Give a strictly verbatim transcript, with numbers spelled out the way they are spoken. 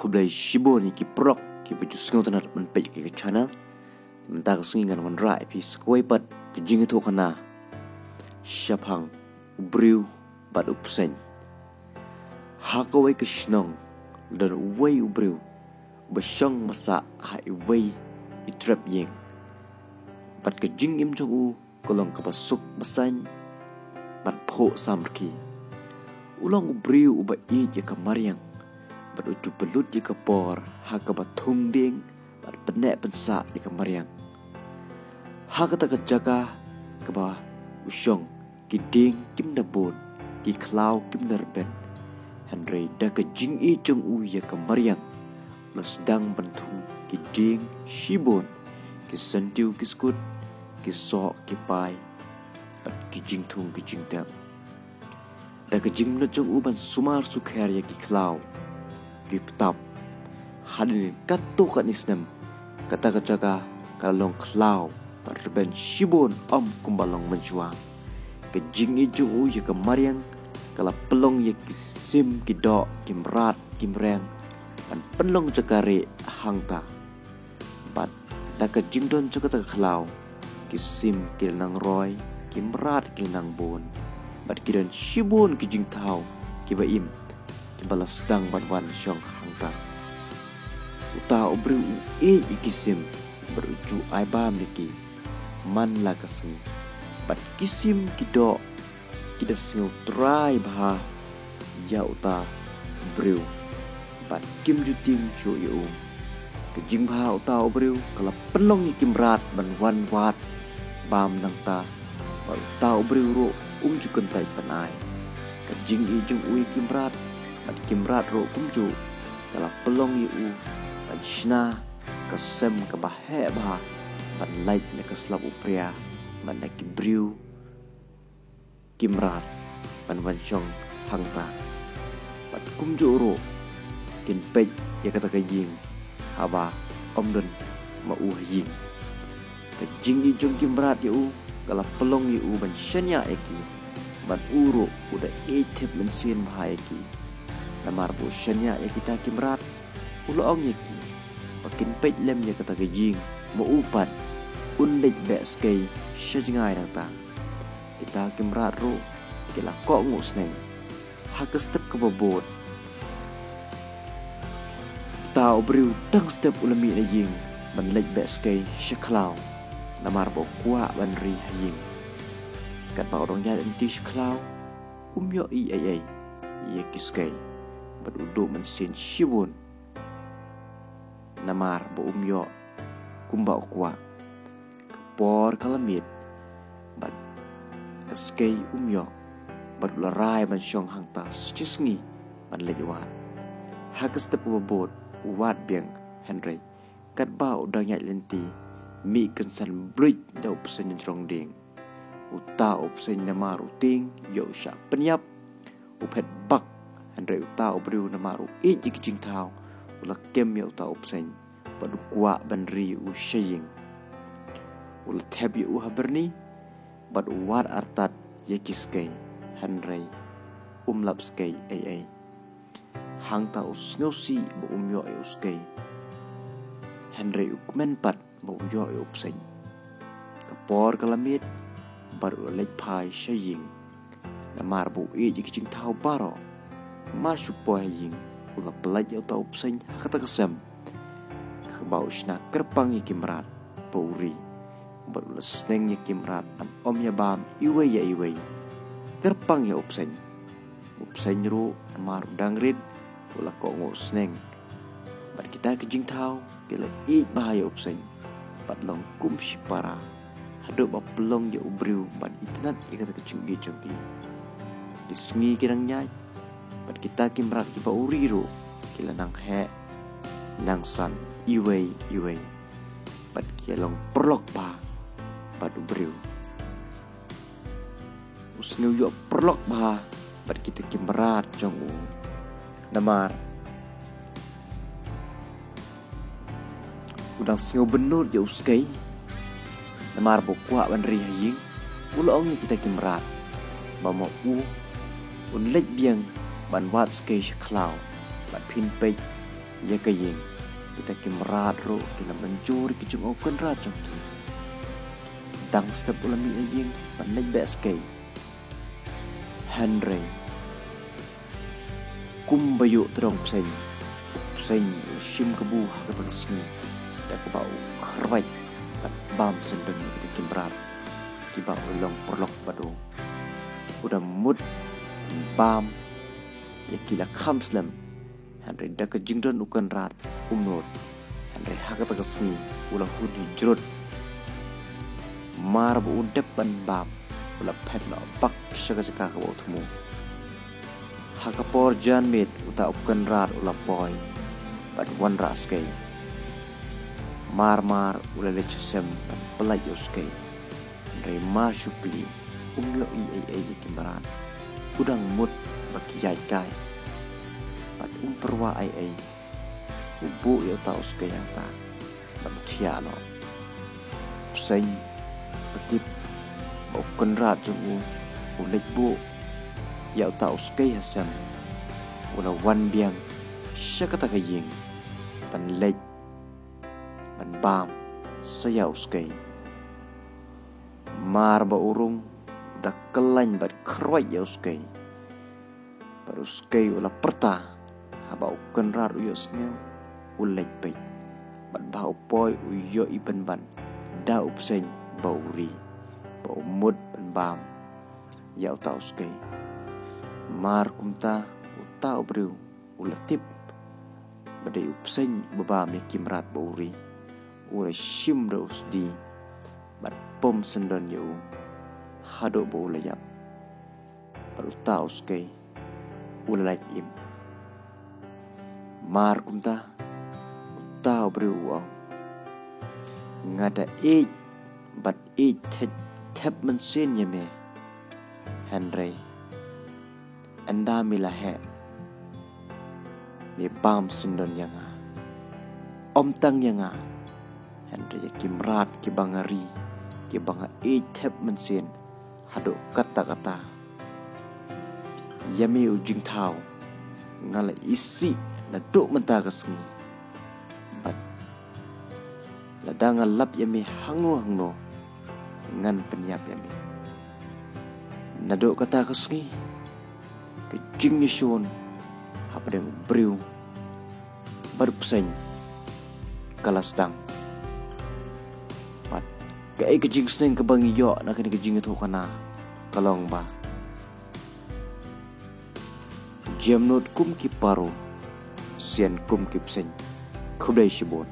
Khublei shibun ïa ki paralok kiba ju sngewtynnat ban peit ïa ka channel. Mynta ka sngi ngan wanrah ïa phi sa kawei pat ka jingïathuhkhana shaphang u briew bad u bseiñ. Ha kawei ka shnong la don uwei u briew uba shong ba sah ha iwei i trep ïing. Bad ka jingim jong u ka long kaba suk ba saiñ bad phuh samrkhie. U long u briew uba ïeit ïa ka mariang bad u ju pynlut ïa ka por ha kaba thung dieng bad pynneh pynsah ïa ka mariang. Ha kata ka jaka kaba u shong, ki dieng kim da bun, ki khlaw kim da rben. Hynrei da ka jingïeit jong u ïa ka mariang, u la sdang ban thung ki dieng shibun, ki syntiew ki skud, ki soh ki pai, bad ki jingthung ki jingtep. Da ka jingmut jong u ban sumar sukher ïa ki khlaw, ki btap. Hadien katto katne snem, kata ka jaka ka la long khlaw bad rben shibun, ym kumba long mynshuwa. Ka jingïeit jong u ïa ka mariang ka la pynlong ïa ki sim, ki doh, ki mrad, ki mreng ban pynlong jaka rieh hangta. Bad da ka jingdon jong kata ka khlaw, ki sim ki la nang roi, ki mrad ki la nang bun, bad ki don shibun ki jingthaw kiba im kiba la sdang ban wan shong hangta. Uta u briew u ïeit ïa ki sim bad u ju ai bam ïa ki man la ka sngi. Bad ki sim, ki doh, ki da sngewtrai bha ïa uta u briew bad kim ju tieng shuh ïa u. Ka jingbha uta u briew ka la pynlong ïa ki mrad ban wan wad bam nangta, bad uta u briew ruh um ju kyntait ban ai. Ka jingïeit jong u ïa ki mrad bad ki mrad ruh kumjuh ka la pynlong ïa u ban shna ka sem kaba heh bha ban lait na ka slap u phria bad na ki briew ki mrad ban wan shong hangta. Bad kumjuh ruh kin peit ïa kata ka ïing haba ym don ma u ha ïing. Ka jingïeit jong ki mrad ïa u ka la pynlong ïa u ban shaniah ïa ki, bad u ruh u da ïeit thep mynsiem bha ïa ki. Namar ba u shaniah ïa kita ki mrad, u la ong ïa ki ba kin peit lem ïa kata ka ïing, ma u pat un leit beh skei sha jngai nangta. Kita ki mrad ruh ki la kohnguh sneng. Ha ka step kaba bud, uta u briew dang step u la mih na ïing ban leit beh skei sha khlaw, namar ba u kwah ban ri ha ïing. Katba u dang ïaid lynti sha khlaw, um ïohi ei ei ïa ki skei, bad u duh mynsiem shibun, namar ba um ïoh kumba u kwah. Ka por ka la miet bad ka skei um ïoh, bad u la rai ban shong hangta sa shisngi ban leit wad. Ha ka step kaba bud u wad biang, hynrei katba u dang ïaid lynti, mih kynsan bluit da u bseiñ na jrong dieng. Uta u bseiñ namar u tieng ïa u shah pynïap, u phet bak, hynrei uta u briew namar u ïeit ïa ki jingthaw, u la kem ïa uta u bseiñ bad u kwah ban ri ïa u sha ïing. U la thep ïa u ha byrni bad u wad artat ïa ki skei, hynrei um lap skei ei ei. Hangta u sngewsih ba um ïoh ïa u skei, hynrei u kmen pat ba u ïoh ïa u bseiñ. Ka por ka la miet bad u la leit phai sha ïing, namar ba u ïeit ïa ki jingthaw baroh. Mar shu poi ha ïing, u la pyllait ïa uta u bseiñ ha kata ka sem kaba u shna kyrpang ïa ki mrad ba u ri, bad u la sneng ïa ki mrad ban ym ïa bam iwei ïa iwei, kyrpang ïa u bseiñ. U bseiñ ruh namar u dang rit, u la kohnguh sneng. Bad kita ki jingthaw ki la ïeit bha ïa u bseiñ, bad long kum shipara, haduh ba pynlong ïa u briew ban itynnad ïa kata ka jingïeit jong ki. Ki sngi ki nang ïaid, bad kita ki mrad kiba u ri ruh ki la nang heh, nang san iwei iwei, bad ki ïa long paralok bha bad u briew. U sngew ïoh paralok bha bad kita ki mrad jong u. Namar u dang sngew bynnud ïa u skei, namar ba u kwah ban ri ha ïing, u la ong ïa kita ki mrad ba ma u un leit biang ban wad skei sha khlaw, bad phin peit ïa ka ïing. Kita ki mrad ruh ki la mynjur ïa ki jingong u kynrad jong ki. Dang step u la mih na ïing ban leit beh skei. Hynrei kumba ïoh tyrong bseiñ, bseiñ u shim kabu ha kata ka sngi da kaba u khrwait bad bam syndon ïa kita ki mrad kiba u long paralok bad u. U da mut bam ïa ki la kham slem. Hynrei da ka jingdon u kynrad um nud. Hynrei ha kata ka sngi u la hun hi jrut. Mar ba u dep ban bam u la phet noh bak sha ka jaka kaba u thmu. Ha ka por janmiet uta u kynrad u la poi bad wanrah skei. Mar mar u la leit sha sem ban pyllait ïa u skei. Hynrei mar shu plie um ïohi ei ei ïa ki mrad. U dang mut ba ki ïaid kai bad um pyrwa ei ei. U buh ïa uta u skei hangta bad u thiah noh. Bseiñ u tip ba u kynrad jong u u leit buh ïa uta u skei ha sem. U la wan biang sha kata ka ïing ban leit ban bam sa ïa u skei. Mar ba u rung u da kyllaiñ bad khrwait ïa u skei. Bad u skei u la pyrta haba u kynrad u ïohsngew u leit peit. Bad ba u poi u ïohi pynban da u bseiñ ba u ri ba u mut ban bam ïa uta u skei. Mar kumta uta u briew u la tip ba dei u bseiñ ba bam ïa ki mrad ba u ri. U la shim da u sdi bad pom syndon ïa u haduh ba u la ïap. Bad uta u skei u la lait im. Mar kumta uta u briew u ong, nga da ïeit bad ïeit thep thep mynsiem ïa me. Hynrei ynda me la heh me bam syndon ïa nga. Ym tang ïa nga hynrei ïa ki mrad kiba nga ri kiba nga ïeit thep mynsiem haduh katta katta. Ïa me u jingthaw nga la isih naduh mynta ka sngi. Bad lada nga lap ïa me hangno hangno ngan pynïap ïa me. Naduh kata ka sngi ka jingïashun hapdeng u briew bad u bseiñ ka la sdang. Bad kaei ka jingsneng kaba ngi ïoh na kane ka jingïathuhkhana ka long ba jemnud kum ki paro, sian kum ki bseiñ. Khublei shibun.